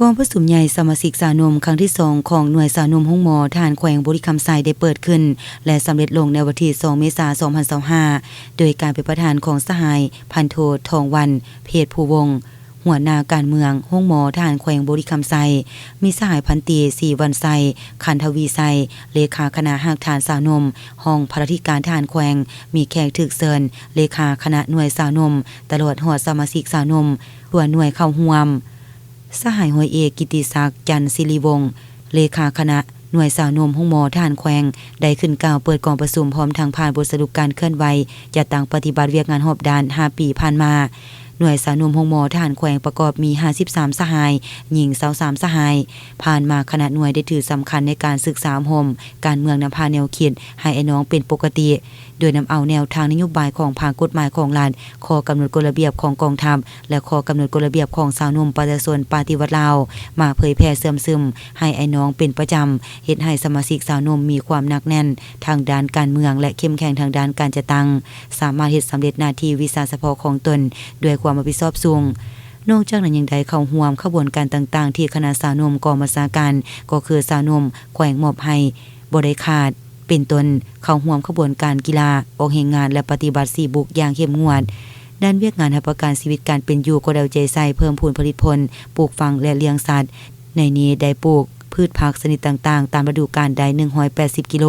ກອງປະຊຸມໃຫຍ່ສະມາຊິກຊາວໜຸ່ມຄັ້ງທີສອງຂອງໜ່ວຍຊາວໜຸ່ມໂຮງໝໍທະຫານແຂວງບໍລິຄຳໄຊໄດ້ເປີດຂຶ້ນ ແລະ ສຳເລັດລົງໃນວັນທີສອງເມສາສອງພັນຊາວຫ້າ ໂດຍການເປັນປະທານຂອງສະຫາຍພັນໂທ ທອງວັນ ເພດພູວົງ ຫົວໜ້າການເມືອງໂຮງໝໍທະຫານແຂວງບໍລິຄຳໄຊ, ມີສະຫາຍພັນຕີ ສີວັນໄຊ ຄັນທະວີໄຊ ເລຂາຄະນະຮາກຖານຊາວໜຸ່ມ ຫ້ອງພະລາທິການທະຫານແຂວງ, ມີແຂກຖືກເຊີນ ເລຂາຄະນະໜ່ວຍຊາວໜຸ່ມ ຕະຫຼອດຮອດສະມາຊິກຊາວໜຸ່ມ ຕົວໜ່ວຍເຂົ້າຮ່ວມ. ສະຫາຍຮ້ອຍເອກ ກິດຕິສັກ ຈັນສິລິວົງ ເລຂາຄະນະໜ່ວຍຊາວໜຸ່ມໂຮງໝໍທະຫານແຂວງ ໄດ້ຂຶ້ນກ່າວເປີດກອງປະຊຸມ ພ້ອມທັງຜ່ານບົດສະຫຼຸບການເຄື່ອນໄຫວ ຈັດຕັ້ງປະຕິບັດວຽກງານຮອບດ້ານຫ້າປີຜ່ານມາ. ໜ່ວຍຊາວໜຸ່ມໂຮງໝໍທະຫານແຂວງປະກອບມີຫ້າສິບສາມສະຫາຍ, ຍິງຊາວສາມສະຫາຍ. ຜ່ານມາຄະນະໜ່ວຍໄດ້ຖືສຳຄັນໃນການສຶກສາອົບຮົມການເມືອງນຳພາແນວຄິດໃຫ້ອ້າຍນ້ອງເປັນປົກກະຕິ ໂດຍນຳເອົາແນວທາງນະໂຍບາຍຂອງພັກ, ກົດໝາຍຂອງລັດ, ຂໍ້ກຳນົດກົດລະບຽບຂອງກອງທັບ ແລະ ຂໍ້ກຳນົດກົດລະບຽບຂອງຊາວໜຸ່ມປະຊາຊົນປະຕິວັດລາວ ມາເຜີຍແຜ່ເຊື່ອມຊຶມໃຫ້ອ້າຍນ້ອງເປັນປະຈຳ, ເຮັດໃຫ້ສະມາຊິກຊາວໜຸ່ມມີຄວາມໜັກແໜ້ນທາງດ້ານການເມືອງ ແລະ ເຂັ້ມແຂງທາງດ້ານການຈັດຕັ້ງ, ສາມາດເຮັດສຳເລັດໜ້າທີ່ວິຊາສະເພາະຂອງຕົນດ້ວຍຄວາມຮັບຜິດຊອບສູງ. ນອກຈາກນັ້ນຍັງໄດ້ເຂົ້າຮ່ວມຂະບວນການຕ່າງໆ ທີ່ຄະນະຊາວໜຸ່ມກອງບັນຊາການ ກໍຄືຊາວໜຸ່ມແຂວງມອບໃຫ້ ບໍ່ໄດ້ຂາດ ເປັນຕົ້ນ ເຂົ້າຮ່ວມຂະບວນການກິລາອອກແຮງງານ ແລະ ປະຕິບັດສີ່ບຸກຢ່າງເຂັ້ມງວດ. ດ້ານວຽກງານຮັບປະກັນຊີວິດການເປັນຢູ່ກໍໄດ້ເອົາໃຈໃສ່ເພີ່ມພູນຜະລິດຜົນ, ປູກຝັງ ແລະ ລ້ຽງສັດ. ໃນນີ້ໄດ້ປູກພືດຜັກຊະນິດຕ່າງໆຕາມລະດູການໄດ້ໜຶ່ງຮ້ອຍແປດສິບກິໂລ,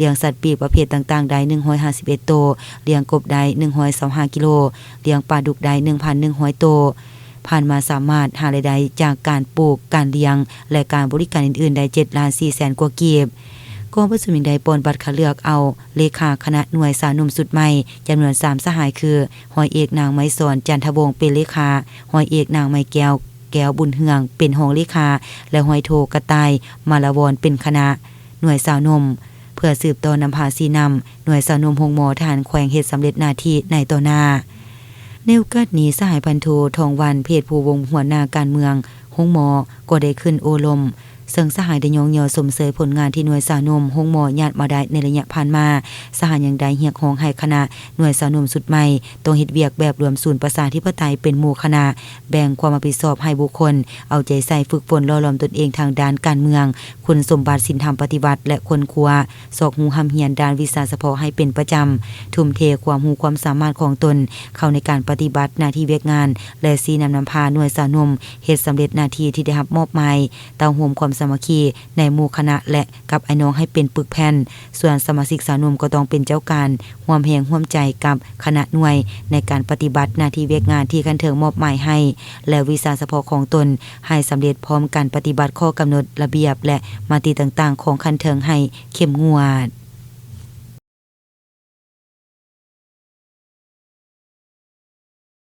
ລ້ຽງສັດປີກປະເພດຕ່າງໆໄດ້ໜຶ່ງຮ້ອຍຫ້າສິບເອັດໂຕ, ລ້ຽງກົບໄດ້ໜຶ່ງຮ້ອຍຊາວຫ້າກິໂລ, ລ້ຽງປາດຸກໄດ້ໜຶ່ງພັນໜຶ່ງຮ້ອຍໂຕ. ຜ່ານມາສາມາດຫາລາຍໄດ້ຈາກການປູກ, ການລ້ຽງ ແລະ ການບໍລິການອື່ນໆໄດ້ເຈັດລ້ານສີ່ແສນກວ່າກີບ. ກອງປະຊຸມຍັງໄດ້ປ່ອນບັດຄັດເລືອກເອົາເລຂາຄະນະໜ່ວຍຊາວໜຸ່ມຊຸດໃໝ່ຈຳນວນສາມສະຫາຍ ຄື ຮ້ອຍເອກນາງໄມສອນ ຈັນທະວົງ ເປັນເລຂາ, ຮ້ອຍເອກນາງໄມແກ້ວ ແກ້ວບຸນເຮືອງ ເປັນຮອງເລຂາ ແລະ ຮ້ອຍໂທ ກະຕ່າຍ ມາລະວອນ ເປັນຄະນະໜ່ວຍຊາວໜຸ່ມ ເພື່ອສືບຕໍ່ນຳພາຊີ້ນຳໜ່ວຍຊາວໜຸ່ມໂຮງໝໍທະຫານແຂວງເຮັດສຳເລັດໜ້າທີ່ໃນຕໍ່ໜ້າ. ໃນໂອກາດນີ້ ສະຫາຍພັນໂທ ທອງວັນ ເພດພູວົງ ຫົວໜ້າການເມືອງໂຮງໝໍ ກໍໄດ້ຂຶ້ນໂອ້ລົມ ເຊິ່ງສະຫາຍໄດ້ຍ້ອງຍໍຊົມເຊີຍຜົນງານທີ່ໜ່ວຍຊາວໜຸ່ມໂຮງໝໍຍາດມາໄດ້ໃນໄລຍະຜ່ານມາ. ສະຫາຍຍັງໄດ້ຮຽກຮ້ອງໃຫ້ຄະນະໜ່ວຍຊາວໜຸ່ມຊຸດໃໝ່ ຕ້ອງເຮັດວຽກແບບລວມສູນປະຊາທິປະໄຕເປັນໝູ່ຄະນະ, ແບ່ງຄວາມຮັບຜິດຊອບໃຫ້ບຸກຄົນ, ເອົາໃຈໃສ່ຝຶກຝົນຫຼໍ່ຫຼອມຕົນເອງທາງດ້ານການເມືອງ, ຄຸນສົມບັດສິນທຳປະຕິວັດ ແລະ ຄົ້ນຄວ້າ ຊອກຮູ້ຮ່ຳຮຽນດ້ານວິຊາສະເພາະໃຫ້ເປັນປະຈຳ, ທຸ່ມເທຄວາມຮູ້ຄວາມສາມາດຂອງຕົນເຂົ້າໃນການປະຕິບັດໜ້າທີ່ວຽກງານ ແລະ ຊີ້ນຳນຳພາໜ່ວຍຊາວໜຸ່ມເຮັດສຳເລັດໜ້າທີ່ທີ່ໄດ້ຮັບມອບໝາຍ, ເຕົ້າໂຮມຄວາມສາມັກຄີໃນໝູ່ຄະນະ ແລະ ກັບອ້າຍນ້ອງໃຫ້ເປັນປຶກແຜ່ນ, ສ່ວນສະມາຊິກຊາວໜຸ່ມກໍຕ້ອງເປັນເຈົ້າການ ຮ່ວມແຮງຮ່ວມໃຈກັບຄະນະໜ່ວຍໃນການປະຕິບັດໜ້າທີ່ວຽກງານທີ່ຂັ້ນເທິງມອບໝາຍໃຫ້ ແລະ ວິຊາສະເພາະຂອງຕົນໃຫ້ສຳເລັດ, ພ້ອມກັນປະຕິບັດຂໍ້ກຳນົດ, ລະບຽບ ແລະ ມະຕິຕ່າງໆຂອງຂັ້ນເທິງໃຫ້ເຂັ້ມງວດ.